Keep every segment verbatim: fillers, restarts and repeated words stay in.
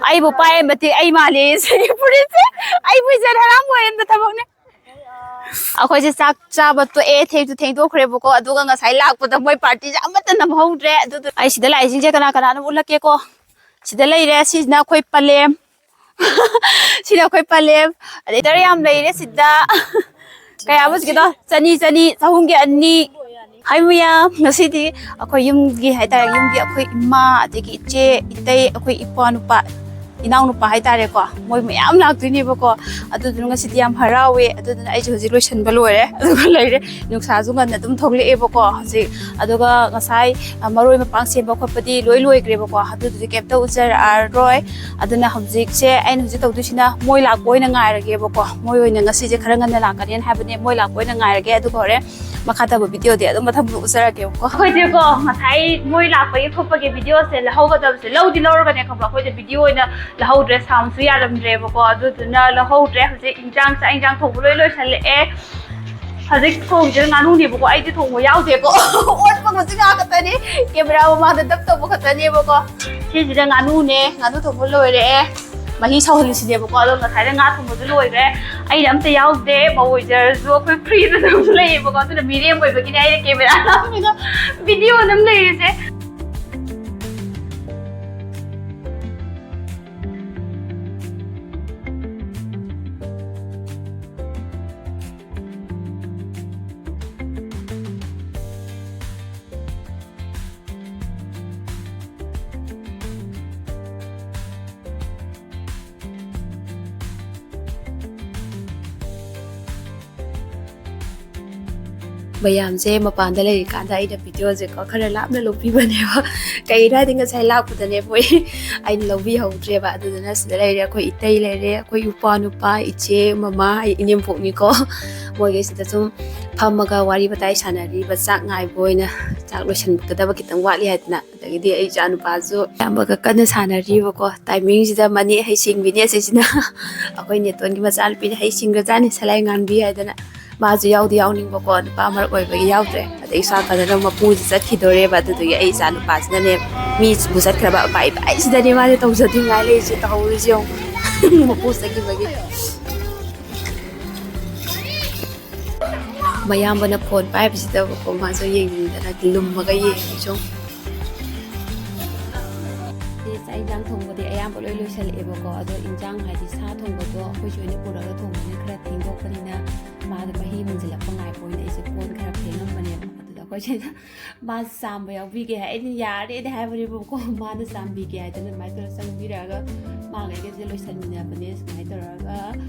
ꯑꯩꯕꯨ ꯄꯥꯏ ꯃꯇꯤꯛ ꯑꯩ ꯃꯥꯜꯂꯦ ꯁꯤꯒꯤ ꯐꯨꯔꯤꯠꯁꯦ꯫ ꯑꯩꯕꯨ ꯏꯆꯟ ꯍꯔꯥꯝ ꯑꯣꯏꯍꯟꯕ ꯊꯕꯛꯅꯦ꯫ ꯑꯩꯈꯣꯏꯁꯦ ꯆꯥꯛ ꯆꯥꯕ ꯇꯣꯛꯑꯦ, ꯊꯦꯡꯁꯨ ꯊꯦꯡꯗꯣꯛꯈ꯭ꯔꯦꯕꯀꯣ꯫ ꯑꯗꯨꯒ ꯉꯁꯥꯏ ꯂꯥꯛꯄꯗ ꯃꯣꯏ ꯄꯥꯔꯇꯤꯁꯦ ꯑꯃꯠꯇ ꯅꯝꯍꯧꯗ꯭ꯔꯦ꯫ ꯑꯗꯨꯗꯨ ꯑꯩ ꯁꯤꯗ ꯂꯥꯛꯏꯁꯤꯡꯁꯦ ꯀꯅꯥ ꯀꯅꯥꯅꯣ ꯎꯠꯂꯛꯀꯦꯀꯣ꯫ ꯁꯤꯗ ꯂꯩꯔꯦ꯫ ꯁꯤꯁꯤꯅ ꯑꯩꯈꯣꯏ ꯄꯂꯦꯝ꯫ ꯁꯤꯅ ꯑꯩꯈꯣꯏ ꯄꯂꯦꯝ꯫ ꯑꯗꯩ ꯇꯔ ꯌꯥꯝ ꯂꯩꯔꯦ ꯁꯤꯗ꯫ ꯀꯌꯥ ꯑꯃꯁꯤꯒꯤꯗꯣ? ꯆꯅꯤ, ꯆꯅꯤ, ꯆꯍꯨꯝꯒꯤ ꯑꯅꯤ꯫ ꯍꯥꯏ ꯃꯌꯥꯝ, ꯉꯁꯤꯗꯤ ꯑꯩꯈꯣꯏ ꯌꯨꯝꯒꯤ ꯍꯥꯏꯇꯥꯔꯦ, ꯌꯨꯝꯒꯤ ꯑꯩꯈꯣꯏ ꯏꯃꯥ, ꯑꯗꯒꯤ ꯏꯆꯦ, ꯏꯇꯩ, ꯑꯩꯈꯣꯏ ꯏꯄ꯭ꯋꯥ ꯅꯨꯄꯥ, ꯏꯅꯥꯎ ꯅꯨꯄꯥ ꯍꯥꯏꯇꯥꯔꯦꯀꯣ, ꯃꯣꯏ ꯃꯌꯥꯝ ꯂꯥꯛꯇꯣꯏꯅꯦꯕꯀꯣ꯫ ꯑꯗꯨꯗꯨꯅ ꯉꯁꯤꯗꯤ ꯌꯥꯝ ꯍꯔꯥꯎꯋꯦ꯫ ꯑꯗꯨꯗꯨꯅ ꯑꯩꯁꯨ ꯍꯧꯖꯤꯛ ꯂꯣꯏꯁꯟꯕ ꯂꯣꯏꯔꯦ, ꯑꯗꯨꯒ ꯂꯩꯔꯦ꯫ ꯅꯨꯡꯁꯥꯁꯨ ꯉꯟꯅ ꯑꯗꯨꯝ ꯊꯣꯛꯂꯛꯑꯦꯕꯀꯣ ꯍꯧꯖꯤꯛ꯫ ꯑꯗꯨꯒ ꯉꯁꯥꯏ, ꯑ, ꯃꯔꯣꯏ ꯃꯄꯥꯡ ꯁꯦꯝꯕ ꯈꯣꯠꯄꯗꯤ ꯂꯣꯏ ꯂꯣꯏꯈ꯭ꯔꯦꯕꯀꯣ꯫ ꯑꯗꯨꯗꯨꯗꯤ ꯀꯩꯝꯇ ꯎꯠꯆꯔꯛꯑꯔꯣꯏ꯫ ꯑꯗꯨꯅ ꯍꯧꯖꯤꯛꯁꯦ ꯑꯩꯅ ꯍꯧꯖꯤꯛ ꯇꯧꯗꯣꯏꯁꯤꯅ ꯃꯣꯏ ꯂꯥꯛꯄ ꯑꯣꯏꯅ ꯉꯥꯏꯔꯒꯦꯕꯀꯣ꯫ ꯃꯣꯏ ꯑꯣꯏꯅ ꯉꯁꯤꯁꯦ ꯈꯔ ꯉꯟꯅ ꯂꯥꯛꯀꯅꯤꯅ ꯍꯥꯏꯕꯅꯦ꯫ ꯃꯣꯏ ꯂꯥꯛꯄ ꯑꯣꯏꯅ ꯉꯥꯏꯔꯒꯦ꯫ ꯑꯗꯨꯒ ꯍꯣꯔꯦꯟ ꯃꯈꯥ ꯇꯥꯕ ꯚꯤꯗꯤꯑꯣꯗꯤ ꯑꯗꯨꯝ ꯃꯊꯪꯗ ꯎꯠꯆꯔꯛꯀꯦꯕꯀꯣ꯫ ꯑꯩꯈꯣꯏꯁꯦꯀꯣ ꯉꯁꯥꯏ ꯃꯣꯏ ꯂꯥꯛꯄꯒꯤ ꯈꯣꯠꯄꯒꯤ ꯚꯤꯗꯤꯑꯣꯁꯦ ꯂꯧꯍꯧꯒꯗꯕꯁꯦ ꯂꯧꯗꯤ ꯂꯧꯔꯒꯅꯦ, ꯈꯪꯕ꯭ꯔꯥ? ꯑꯩꯈꯣꯏꯁꯦ ꯚꯤꯗꯤꯑꯣ ꯑꯣꯏꯅ ꯂꯧꯍꯧꯗ꯭ꯔꯦ, ꯁꯥꯎꯟꯁꯨ ꯌꯥꯔꯝꯗ꯭ꯔꯦꯕꯀꯣ꯫ ꯑꯗꯨꯗꯨꯅ ꯂꯧꯍꯧꯗ꯭ꯔꯦ꯫ ꯍꯧꯖꯤꯛ ꯏꯟꯖꯥꯡ, ꯆꯥꯛ ꯏꯟꯖꯥꯡ ꯊꯣꯡꯕ ꯂꯣꯏ ꯂꯣꯏꯁꯜꯂꯛꯑꯦ꯫ ꯍꯧꯖꯤꯛ ꯊꯣꯡꯉꯤꯁꯤꯅ ꯉꯥꯅꯨꯅꯦꯕꯀꯣ, ꯑꯩꯗꯤ ꯊꯣꯡꯕ ꯌꯥꯎꯗꯦꯀꯣ꯫ ꯑꯣꯠꯄ ꯃꯆꯤꯟ ꯉꯥ ꯈꯛꯇꯅꯤ, ꯀꯦꯃꯦꯔꯥ ꯃꯃꯥꯡꯗ ꯗꯞ ꯇꯧꯕ ꯈꯛꯇꯅꯦꯕꯀꯣ꯫ ꯁꯤꯁꯤꯗ ꯉꯥꯅꯨꯅꯦ, ꯉꯥꯅꯨ ꯊꯣꯡꯕ ꯂꯣꯏꯔꯦ꯫ ꯃꯍꯤ ꯁꯧꯍꯜꯂꯤꯁꯤꯅꯦꯕꯀꯣ꯫ ꯑꯗꯣ ꯉꯁꯥꯏꯗ ꯉꯥ ꯊꯣꯡꯕꯁꯨ ꯂꯣꯏꯈ꯭ꯔꯦ꯫ ꯑꯩꯅ ꯑꯝꯇ ꯌꯥꯎꯗꯦ, ꯃꯧ ꯑꯣꯏꯖꯔꯁꯨ ꯑꯩꯈꯣꯏ ꯐ꯭ꯔꯤꯗ ꯑꯗꯨꯝ ꯂꯩꯌꯦꯕꯀꯣ꯫ ꯑꯗꯨꯅ ꯃꯤꯔꯦꯝ ꯑꯣꯏꯕꯒꯤꯅꯦ ꯑꯩꯅ ꯀꯦꯃꯦꯔꯥ ꯂꯥꯝꯃꯒ ꯚꯤꯗꯤꯑꯣ ꯑꯗꯨꯝ ꯂꯩꯔꯤꯁꯦ꯫ ꯃꯌꯥꯝꯁꯦ ꯃꯄꯥꯟꯗ ꯂꯩꯔꯤꯀꯥꯟꯗ ꯑꯩꯅ ꯚꯤꯗꯤꯑꯣꯁꯦꯀꯣ ꯈꯔ ꯂꯥꯞꯅ ꯂꯧꯕꯤꯕꯅꯦꯕ꯫ ꯀꯩꯒꯤꯅꯣ ꯍꯥꯏꯗꯤ ꯉꯁꯥꯏ ꯂꯥꯛꯄꯗꯅꯦ ꯃꯣꯏ ꯑꯩꯅ ꯂꯧꯕꯤꯍꯧꯗ꯭ꯔꯦꯕ꯫ ꯑꯗꯨꯗꯨꯅ ꯁꯤꯗ ꯂꯩꯔꯦ ꯑꯩꯈꯣꯏ ꯏꯇꯩ ꯂꯩꯔꯦ, ꯑꯩꯈꯣꯏ ꯏꯄ꯭ꯋꯥ ꯅꯨꯄꯥ, ꯏꯆꯦ, ꯃꯃꯥ, ꯑꯩ ꯏꯅꯦꯝꯄꯣꯛꯅꯤꯀꯣ꯫ ꯃꯣꯏꯒꯩꯁꯤꯗ ꯁꯨꯝ ꯐꯝꯃꯒ ꯋꯥꯔꯤ ꯋꯥꯇꯥꯏ ꯁꯥꯟꯅꯔꯤꯕ, ꯆꯥꯛ ꯉꯥꯏꯕ ꯑꯣꯏꯅ, ꯆꯥꯛ ꯂꯣꯏꯁꯤꯟꯒꯗꯕ ꯈꯤꯇꯪ ꯋꯥꯠꯂꯤ ꯍꯥꯏꯗꯅ꯫ ꯑꯗꯒꯤꯗꯤ ꯑꯩ ꯏꯆꯥ ꯅꯨꯄꯥꯁꯨ ꯑꯌꯥꯝꯕꯒ ꯀꯟꯅ ꯁꯥꯟꯅꯔꯤꯕꯀꯣ꯫ ꯇꯥꯏꯃꯤꯡꯁꯤꯗ ꯃꯅꯦ ꯍꯩꯁꯤꯡꯕꯤꯅꯦ ꯑꯁꯤꯁꯤꯅ꯫ ꯑꯩꯈꯣꯏ ꯅꯦꯇꯣꯟꯒꯤ ꯃꯆꯥꯅꯨꯄꯤꯅ ꯍꯩꯁꯤꯡꯒ꯭ꯔꯖꯥꯠꯅꯤ, ꯁꯂꯥꯏ ꯉꯥꯟꯕꯤ ꯍꯥꯏꯗꯅ꯫ ꯃꯥꯁꯨ ꯌꯥꯎꯗꯤ ꯌꯥꯎꯅꯤꯡꯕꯀꯣ, ꯅꯨꯄꯥ ꯃꯔꯛ ꯑꯣꯏꯕꯒꯤ ꯌꯥꯎꯗ꯭ꯔꯦ꯫ ꯑꯗꯩ ꯁꯣꯝ ꯅꯥꯀꯟꯗꯅ ꯃꯄꯨꯁꯨ ꯆꯠꯈꯤꯗꯣꯔꯦꯕ꯫ ꯑꯗꯨꯗꯨꯒꯤ ꯑꯩ ꯏꯆꯥ ꯅꯨꯄꯥꯁꯤꯅꯅꯦ, ꯃꯤꯕꯨ ꯆꯠꯈ꯭ꯔꯕ ꯕꯥꯏ ꯕꯥꯏꯁꯤꯗꯅꯦ ꯃꯥꯁꯦ ꯇꯧꯖꯗ꯭ꯔꯤꯉꯥꯏ ꯂꯩꯔꯤꯁꯦ, ꯇꯧꯍꯧꯔꯤꯁꯦ ꯌꯦꯡꯉꯨ꯫ ꯃꯄꯨ ꯆꯠꯈꯤꯕꯒꯤ꯫ ꯃꯌꯥꯝꯕꯅ ꯐꯣꯟ ꯄꯥꯏꯕꯁꯤꯗꯕꯀꯣ, ꯃꯥꯁꯨ ꯌꯦꯡꯅꯤꯡꯗꯅ ꯂꯨꯝꯃꯒ ꯌꯦꯡꯉꯤ ꯁꯨꯝ꯫ ꯆꯥꯛ ꯏꯟꯖꯥꯡ ꯊꯣꯡꯕꯗꯤ ꯑꯌꯥꯝꯕ ꯂꯣꯏ ꯂꯣꯏꯁꯜꯂꯛꯑꯦꯕꯀꯣ꯫ ꯑꯗꯣ ꯏꯟꯖꯥꯡ ꯍꯥꯏꯗꯤ ꯁꯥ ꯊꯣꯡꯕꯗꯣ ꯑꯩꯈꯣꯏ ꯆꯦ ꯍꯣꯏꯅ ꯄꯨꯔꯒ ꯊꯣꯡꯕꯅꯤꯅ ꯈꯔ ꯊꯦꯡꯗꯣꯛꯄꯅꯤꯅ, ꯃꯥꯗꯣ ꯃꯍꯤ ꯃꯨꯟꯁꯤꯜꯂꯛꯄ ꯉꯥꯏꯕ ꯑꯣꯏꯅ ꯑꯩꯁꯦ ꯀꯣꯟ ꯈꯔ ꯐꯦꯡꯉꯝꯕꯅꯦꯕ꯫ ꯑꯗꯨꯗ ꯑꯩꯈꯣꯏ ꯆꯦꯅ ꯃꯥ ꯆꯥꯝꯕ ꯌꯥꯎꯕꯤꯒꯦ ꯍꯥꯏ꯫ ꯑꯩꯅ ꯌꯥꯔꯦꯗꯤ ꯍꯥꯏꯕꯅꯦꯕꯀꯣ, ꯃꯥꯅ ꯆꯥꯝꯕꯤꯒꯦ ꯍꯥꯏꯗꯅ ꯑꯗꯨꯃꯥꯏꯅ ꯇꯧꯔ ꯆꯪꯕꯤꯔꯛꯑꯒ ꯃꯥꯒ ꯑꯩꯒꯁꯦ ꯂꯣꯏꯁꯟꯃꯤꯟꯅꯕꯅꯦ꯫ ꯁꯨꯃꯥꯏꯅ ꯇꯧꯔꯒ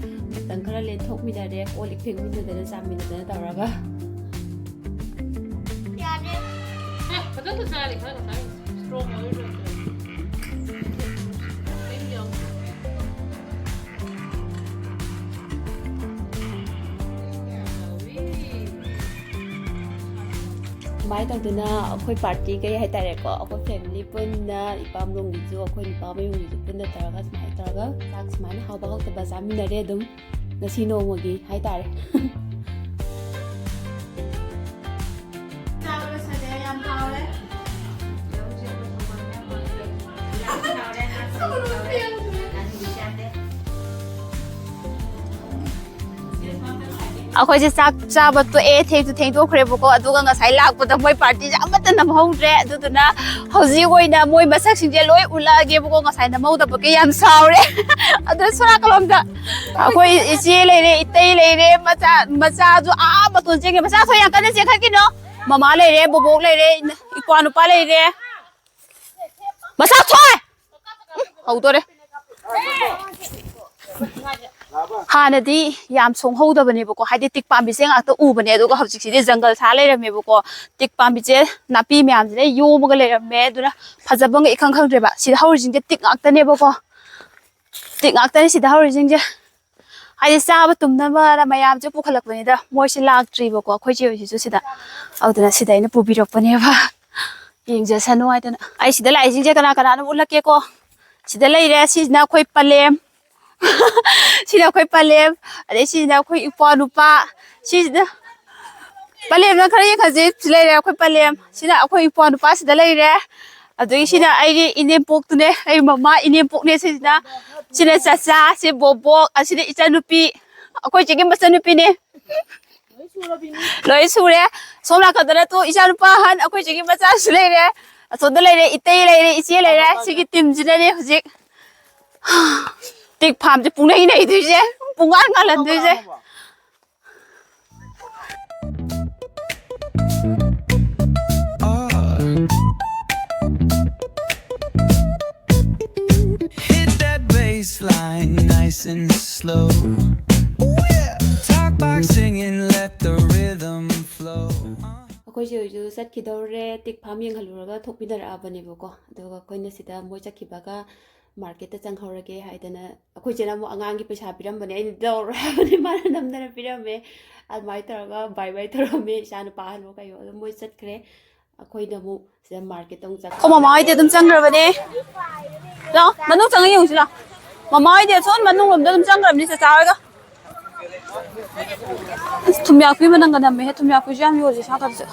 ꯃꯇꯝ ꯈꯔ ꯂꯦꯟꯊꯣꯛꯃꯤꯟꯅꯔꯦ, ꯀꯣꯜ ꯂꯤꯛ ꯐꯦꯡꯃꯤꯟꯅꯗꯅ ꯆꯥꯃꯤꯟꯅꯗꯅ ꯇꯧꯔꯒ꯫ ꯌꯥꯔꯦ꯫ ꯑꯦ, ꯐꯖꯅ ꯆꯥꯔꯤ ꯈꯔ ꯉꯁꯥꯏ꯫ ꯏꯁꯇ꯭ꯔꯣꯡ ꯑꯣꯏꯔꯣꯏ꯫ ꯀꯩꯝ ꯌꯥꯎꯗꯦ꯫ ꯁꯨꯃꯥꯏꯅ ꯇꯧꯗꯅ ꯑꯩꯈꯣꯏ ꯄꯥꯔꯇꯤꯈꯩ ꯍꯥꯏꯇꯥꯔꯦꯀꯣ, ꯑꯩꯈꯣꯏ ꯐꯦꯃꯤꯂꯤ ꯄꯨꯟꯅ, ꯏꯄꯥꯝꯂꯣꯝꯒꯤꯁꯨ ꯑꯩꯈꯣꯏ ꯅꯨꯄꯥ ꯃꯌꯨꯝꯒꯤꯁꯨ ꯄꯨꯟꯅ ꯇꯧꯔꯒ ꯁꯨꯃꯥꯏꯅ ꯇꯧꯔꯒ ꯆꯥꯛ ꯁꯨꯃꯥꯏꯅ ꯍꯥꯎꯕ ꯍꯥꯎꯇꯕ ꯆꯥꯃꯤꯟꯅꯔꯦ ꯑꯗꯨꯝ ꯉꯁꯤ ꯅꯣꯡꯃꯒꯤ ꯍꯥꯏꯇꯥꯔꯦ꯫ ꯆꯥꯕ ꯂꯣꯏꯁꯜꯂꯦ, ꯌꯥꯝ ꯍꯥꯎꯔꯦ꯫ ꯑꯩꯈꯣꯏꯁꯦ ꯆꯥꯛ ꯆꯥꯕ ꯇꯣꯛꯑꯦ, ꯊꯦꯡꯁꯨ ꯊꯦꯡꯗꯣꯛꯈ꯭ꯔꯦꯕꯀꯣ꯫ ꯑꯗꯨꯒ ꯉꯁꯥꯏ ꯂꯥꯛꯄꯗ ꯃꯣꯏ ꯄꯥꯔꯇꯤꯁꯦ ꯑꯃꯠꯇ ꯅꯝꯍꯧꯗ꯭ꯔꯦ꯫ ꯑꯗꯨꯗꯨꯅ ꯍꯧꯖꯤꯛ ꯑꯣꯏꯅ ꯃꯣꯏ ꯃꯁꯛꯁꯤꯡꯁꯦ ꯂꯣꯏ ꯎꯠꯂꯛꯑꯒꯦꯕꯀꯣ꯫ ꯉꯁꯥꯏ ꯅꯝꯍꯧꯗꯕꯒꯤ ꯌꯥꯝ ꯁꯥꯎꯔꯦ꯫ ꯑꯗꯣ ꯁꯣꯔꯥꯀꯂꯣꯝꯗ ꯑꯩꯈꯣꯏ ꯏꯆꯦ ꯂꯩꯔꯦ, ꯏꯇꯩ ꯂꯩꯔꯦ, ꯃꯆꯥ, ꯃꯆꯥꯁꯨ ꯑꯥ ꯃꯇꯣꯟ ꯆꯦꯟꯒꯦ꯫ ꯃꯆꯥ ꯊꯣꯏ ꯌꯥꯝ ꯀꯟꯅ ꯆꯦꯟꯈꯠꯈꯤꯅꯣ꯫ ꯃꯃꯥ ꯂꯩꯔꯦ, ꯕꯣꯕꯣꯛ ꯂꯩꯔꯦ, ꯏꯄ꯭ꯋꯥ ꯅꯨꯄꯥ ꯂꯩꯔꯦ꯫ ꯃꯆꯥ ꯊꯣꯏ! ꯎꯝ, ꯍꯧꯗꯣꯔꯦ꯫ ꯍꯥꯟꯅꯗꯤ ꯌꯥꯝ ꯁꯣꯡꯍꯧꯗꯕꯅꯦꯕꯀꯣ, ꯍꯥꯏꯗꯤ ꯇꯤꯛ ꯄꯥꯝꯕꯤꯁꯦ ꯉꯥꯛꯇ ꯎꯕꯅꯦ꯫ ꯑꯗꯨꯒ ꯍꯧꯖꯤꯛꯁꯤꯗꯤ ꯖꯪꯒꯜ ꯁꯥ ꯂꯩꯔꯝꯃꯦꯕꯀꯣ꯫ ꯇꯤꯛ ꯄꯥꯝꯕꯤꯁꯦ ꯅꯥꯄꯤ ꯃꯌꯥꯝꯁꯤꯅ ꯌꯣꯝꯃꯒ ꯂꯩꯔꯝꯃꯦ꯫ ꯑꯗꯨꯅ ꯐꯖꯕ ꯑꯃꯒ ꯏꯈꯪ ꯈꯪꯗ꯭ꯔꯦꯕ꯫ ꯁꯤꯗ ꯍꯧꯔꯤꯁꯤꯡꯁꯦ ꯇꯤꯛ ꯉꯥꯛꯇꯅꯦꯕꯀꯣ꯫ ꯇꯤꯛ ꯉꯥꯛꯇꯅꯦ ꯁꯤꯗ ꯍꯧꯔꯤꯁꯤꯡꯁꯦ꯫ ꯍꯥꯏꯗꯤ ꯆꯥꯕ ꯇꯨꯝꯅꯕꯅ ꯃꯌꯥꯝꯁꯦ ꯄꯨꯈꯠꯂꯛꯄꯅꯤꯗ, ꯃꯣꯏꯁꯦ ꯂꯥꯛꯇ꯭ꯔꯤꯕꯀꯣ, ꯑꯩꯈꯣꯏ ꯆꯦ ꯍꯣꯏꯁꯤꯁꯨ ꯁꯤꯗ꯫ ꯑꯗꯨꯅ ꯁꯤꯗ ꯑꯩꯅ ꯄꯨꯕꯤꯔꯛꯄꯅꯦꯕ꯫ ꯌꯦꯡꯖꯁꯅꯨ ꯍꯥꯏꯗꯅ꯫ ꯑꯩ ꯁꯤꯗ ꯂꯥꯛꯏꯁꯤꯡꯁꯦ ꯀꯅꯥ ꯀꯅꯥꯅꯣ ꯎꯠꯂꯛꯀꯦꯀꯣ꯫ ꯁꯤꯗ ꯂꯩꯔꯦ, ꯁꯤꯁꯤꯅ ꯑꯩꯈꯣꯏ ꯄꯂꯦꯝ꯫ ꯁꯤꯅ ꯑꯩꯈꯣꯏ ꯄꯂꯦꯝ꯫ ꯑꯗꯩ ꯁꯤꯁꯤꯅ ꯑꯩꯈꯣꯏ ꯏꯄ꯭ꯋꯥ ꯅꯨꯄꯥ꯫ ꯁꯤꯁꯤꯗ ꯄꯂꯦꯝꯅ ꯈꯔ ꯌꯦꯡꯈꯠꯁꯤ꯫ ꯁꯤ ꯂꯩꯔꯦ ꯑꯩꯈꯣꯏ ꯄꯂꯦꯝ꯫ ꯁꯤꯅ ꯑꯩꯈꯣꯏ ꯏꯄ꯭ꯋꯥ ꯅꯨꯄꯥꯁꯤꯗ ꯂꯩꯔꯦ꯫ ꯑꯗꯨꯗꯒꯤ ꯁꯤꯅ ꯑꯩꯒꯤ ꯏꯅꯦꯝꯄꯣꯛꯇꯨꯅꯦ, ꯑꯩ ꯃꯃꯥ ꯏꯅꯦꯝꯄꯣꯛꯅꯦ꯫ ꯁꯤꯁꯤꯅ, ꯁꯤꯅ ꯆꯆꯥ, ꯁꯤ ꯕꯣꯕꯣꯛ, ꯑꯁꯤꯅ ꯏꯆꯟꯅꯨꯄꯤ, ꯑꯩꯈꯣꯏ ꯆꯦꯒꯤ ꯃꯆꯟꯅꯨꯄꯤꯅꯦ꯫ ꯂꯣꯏ ꯁꯨꯔꯦ꯫ ꯁꯣꯝ ꯅꯥꯀꯟꯗꯅ ꯇꯨ ꯏꯆꯥꯅꯨꯄꯥ ꯑꯍꯟ, ꯑꯩꯈꯣꯏ ꯆꯦꯒꯤ ꯃꯆꯥꯁꯨ ꯂꯩꯔꯦ꯫ ꯑꯁꯣꯝꯗ ꯂꯩꯔꯦ, ꯏꯇꯩ ꯂꯩꯔꯦ, ꯏꯆꯦ ꯂꯩꯔꯦ꯫ ꯁꯤꯒꯤ ꯇꯤꯝꯁꯤꯅꯅꯦ ꯍꯧꯖꯤꯛ ꯇꯤꯛ ꯐꯥꯝꯁꯦ ꯄꯨꯡꯅꯩ ꯅꯩꯗꯣꯏꯁꯦ, ꯄꯨꯡꯉꯥꯟ ꯉꯥꯜꯍꯟꯗꯣꯏꯁꯦ꯫ Hit that bass line nice and slow. Talk like singing, let the rhythm flow. ꯑꯩꯈꯣꯏꯁꯦ ꯍꯧꯖꯤꯛ ꯆꯠꯈꯤꯗꯧꯔꯦ꯫ ꯇꯤꯛ ꯐꯥꯝ ꯌꯦꯡꯍꯜꯂꯨꯔꯒ ꯊꯣꯛꯃꯤꯟꯅꯔꯛꯑꯕꯅꯦꯕꯀꯣ꯫ ꯑꯗꯨꯒ ꯑꯩꯈꯣꯏꯅ ꯁꯤꯗ ꯃꯣꯏ ꯆꯠꯈꯤꯕꯒ ꯃꯥꯔꯀꯦꯠꯇ ꯆꯪꯍꯧꯔꯒꯦ ꯍꯥꯏꯗꯅ, ꯑꯩꯈꯣꯏ ꯆꯦꯅ ꯑꯃꯨꯛ ꯑꯉꯥꯡꯒꯤ ꯄꯩꯁꯥ ꯄꯤꯔꯝꯕꯅꯦ, ꯑꯩꯅ ꯂꯧꯔꯣꯏ ꯍꯥꯏꯕꯅꯦ, ꯃꯥꯅ ꯅꯝꯗꯅ ꯄꯤꯔꯝꯃꯦ꯫ ꯑꯗꯨꯃꯥꯏꯅ ꯇꯧꯔꯒ ꯕꯥꯏ ꯕꯥꯏ ꯇꯧꯔꯝꯃꯦ ꯏꯆꯥ ꯅꯨꯄꯥ ꯑꯍꯟꯕ ꯀꯩꯅꯣ꯫ ꯑꯗꯣ ꯃꯣꯏ ꯆꯠꯈ꯭ꯔꯦ꯫ ꯑꯩꯈꯣꯏꯅ ꯑꯃꯨꯛ ꯁꯤꯗ ꯃꯥꯔꯀꯦꯠꯇ ꯑꯃꯨꯛ ꯆꯠꯈ꯭ꯔꯦ꯫ ꯑꯩꯈꯣꯏ ꯃꯃꯥ ꯍꯣꯏꯗꯤ ꯑꯗꯨꯝ ꯆꯪꯈ꯭ꯔꯕꯅꯦ꯫ ꯂꯥꯛꯑꯣ, ꯃꯅꯨꯡ ꯆꯪꯉ ꯌꯦꯡꯉꯨꯁꯤ ꯂꯥꯛꯑꯣ꯫ ꯃꯃꯥ ꯍꯣꯏꯗꯤ ꯑꯁꯣꯝ ꯃꯅꯨꯡ ꯂꯣꯝꯗ ꯑꯗꯨꯝ ꯆꯪꯈ꯭ꯔꯕꯅꯤ ꯆꯆꯥ ꯍꯣꯏꯒ꯫ ꯑꯁ, ꯊꯨꯝꯌꯥꯛꯄꯤ ꯃꯅꯝꯒ ꯅꯝꯃꯦꯍꯦ꯫ ꯊꯨꯝꯌꯥꯛꯄꯤꯁꯨ ꯌꯥꯝ ꯌꯣꯜꯂꯤ ꯁ꯭ꯋꯥꯏꯗꯁꯨ꯫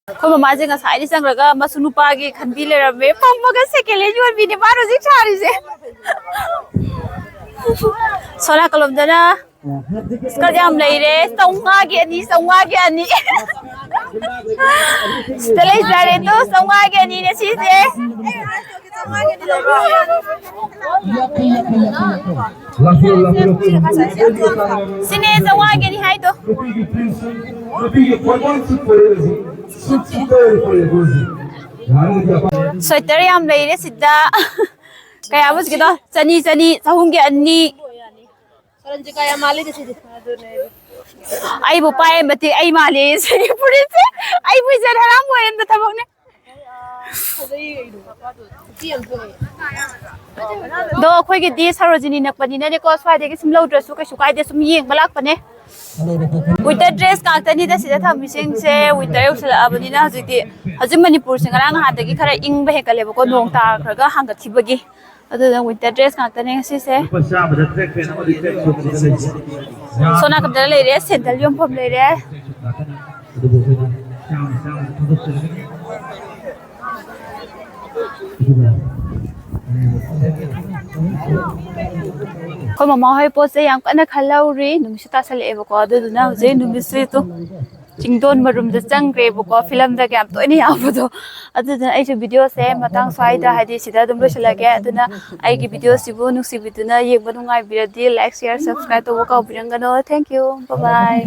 ꯑꯩꯈꯣꯏ ꯃꯃꯥꯁꯦ ꯉꯁꯥꯏꯗꯤ ꯆꯪꯈ꯭ꯔꯒ ꯃꯁꯨ ꯅꯨꯄꯥꯒꯤ ꯈꯟꯕꯤ ꯂꯩꯔꯝꯃꯦ꯫ ꯐꯝꯃꯒ ꯁꯦꯀꯦꯟ ꯍꯦꯟ ꯌꯣꯟꯕꯤꯅꯦ ꯃꯥꯅ ꯍꯧꯖꯤꯛ ꯁꯥꯔꯤꯁꯦ꯫ ꯁꯣꯝ ꯅꯥꯀꯜꯂꯣꯝꯗꯅ ꯁ꯭ꯀꯔꯠ ꯌꯥꯝ ꯂꯩꯔꯦ꯫ ꯆꯥꯝꯃꯉꯥꯒꯤ ꯑꯅꯤ, ꯆꯥꯝꯃꯉꯥꯒꯤ ꯑꯅꯤ꯫ ꯁꯤꯗ ꯂꯩꯖꯔꯦ ꯇꯨ, ꯆꯥꯝꯃꯉꯥꯒꯤ ꯑꯅꯤꯅꯦ ꯁꯤꯁꯦ꯫ ꯁꯤꯅꯦ ꯆꯥꯝꯃꯉꯥꯒꯤꯅꯤ ꯍꯥꯏꯗꯣ꯫ ꯅꯨꯄꯤꯒꯤ ꯄ꯭ꯔꯤꯟꯁ, ꯅꯨꯄꯤꯒꯤ ꯈ꯭ꯋꯥꯏꯗꯒꯤ ꯁꯨꯠ ꯐꯖꯕ ꯁꯤ, ꯁꯨꯠ ꯁꯨꯠꯇ ꯑꯣꯏꯅ ꯄꯨꯔꯛꯑꯦꯀꯣ ꯁꯤ꯫ ꯁ꯭ꯋꯦꯇꯔ ꯌꯥꯝ ꯂꯩꯔꯦ ꯁꯤꯗ꯫ ꯀꯌꯥ ꯑꯃꯁꯤꯒꯤꯗꯣ? ꯆꯅꯤ, ꯆꯅꯤ, ꯆꯍꯨꯝꯒꯤ ꯑꯅꯤ꯫ ꯁꯔꯟꯖꯤꯀꯥ ꯌꯥꯝ ꯃꯥꯜꯂꯤꯗ ꯁꯤꯗꯤ꯫ ꯑꯩꯕꯨ ꯄꯥꯏ ꯃꯇꯤꯛ ꯑꯩ ꯃꯥꯜꯂꯦ ꯁꯤꯒꯤ ꯐꯨꯔꯤꯠꯁꯦ꯫ ꯑꯩꯕꯨ ꯏꯖꯠ ꯍꯔꯥꯝ ꯑꯣꯏꯍꯟꯕ ꯊꯕꯛꯅꯦ꯫ ꯑꯗꯣ ꯑꯩꯈꯣꯏꯒꯤꯗꯤ ꯁꯔꯣꯖꯤꯅꯤ ꯅꯛꯄꯅꯤꯅꯅꯦꯀꯣ, ꯁ꯭ꯋꯥꯏꯗꯒꯤ ꯁꯨꯝ ꯂꯧꯗ꯭ꯔꯁꯨ ꯀꯩꯁꯨ ꯀꯥꯏꯗꯦ, ꯁꯨꯝ ꯌꯦꯡꯕ ꯂꯥꯛꯄꯅꯦ꯫ ꯋꯤꯟꯇꯔ ꯗ꯭ꯔꯦꯁ ꯉꯥꯛꯇꯅꯤꯗ ꯁꯤꯗ ꯊꯝꯃꯤꯁꯤꯡꯁꯦ꯫ ꯋꯤꯟꯇꯔ ꯌꯧꯁꯤꯜꯂꯛꯑꯕꯅꯤꯅ ꯍꯧꯖꯤꯛꯇꯤ, ꯍꯧꯖꯤꯛ ꯃꯅꯤꯄꯨꯔꯁꯦ ꯉꯔꯥꯡ ꯅꯍꯥꯟꯗꯒꯤ ꯈꯔ ꯏꯪꯕ ꯍꯦꯟꯒꯠꯂꯦꯕꯀꯣ, ꯅꯣꯡ ꯇꯥꯈ꯭ꯔꯒ ꯍꯥꯡꯒꯠꯈꯤꯕꯒꯤ꯫ ꯑꯗꯨꯅ ꯋꯤꯟꯇꯔ ꯗ꯭ꯔꯦꯁ ꯉꯥꯛꯇꯅꯦ ꯉꯁꯤꯁꯦ꯫ ꯂꯨꯄꯥ ꯆꯥꯝꯃꯗ ꯇ꯭ꯔꯦꯛ ꯄꯦꯟ ꯑꯃꯗꯤ ꯇ꯭ꯔꯦꯛ ꯁꯨꯠ ꯑꯃꯗꯤ ꯂꯩ꯫ ꯁꯣꯝ ꯅꯥꯀꯟꯗ ꯂꯩꯔꯦ, ꯁꯦꯟꯗꯜ ꯌꯣꯟꯐꯝ ꯂꯩꯔꯦ꯫ ꯑꯗꯨꯕꯨ ꯑꯩꯈꯣꯏꯅ ꯆꯥꯝꯃ ꯆꯥꯝꯃ ꯊꯥꯗꯣꯛꯆꯔꯒꯅꯤ꯫ ꯑꯗꯨꯒ ꯑꯩꯈꯣꯏ ꯃꯃꯥ ꯍꯣꯏ ꯄꯣꯠꯁꯦ ꯌꯥꯝ ꯀꯟꯅ ꯈꯜꯍꯧꯔꯤ, ꯅꯨꯃꯤꯠꯁꯨ ꯇꯥꯁꯜꯂꯛꯑꯦꯕꯀꯣ, ꯑꯗꯨꯗꯨꯅ ꯍꯧꯖꯤꯛ ꯅꯨꯃꯤꯠꯁꯤꯁꯨ ꯆꯤꯡꯗꯣꯟ ꯃꯔꯨꯝꯗ ꯆꯪꯈ꯭ꯔꯦꯕꯀꯣ, ꯐꯤꯂꯝꯗꯒ ꯌꯥꯝ ꯇꯣꯏꯅ ꯌꯥꯎꯕꯗꯣ꯫ ꯑꯗꯨꯗꯨꯅ ꯑꯩꯁꯨ ꯚꯤꯗꯤꯑꯣꯁꯦ ꯃꯇꯥꯡ ꯁ꯭ꯋꯥꯏꯗ, ꯍꯥꯏꯗꯤ ꯁꯤꯗ ꯑꯗꯨꯝ ꯂꯣꯏꯁꯤꯜꯂꯒꯦ꯫ ꯑꯗꯨꯅ ꯑꯩꯒꯤ ꯚꯤꯗꯤꯑꯣꯁꯤꯕꯨ ꯅꯨꯡꯁꯤꯕꯤꯗꯨꯅ ꯌꯦꯡꯕ ꯅꯨꯡꯉꯥꯏꯕꯤꯔꯗꯤ like, share, subscribe ꯇꯧꯕ ꯀꯥꯎꯕꯤꯔꯝꯒꯅꯣ꯫ Thank you, bye bye꯫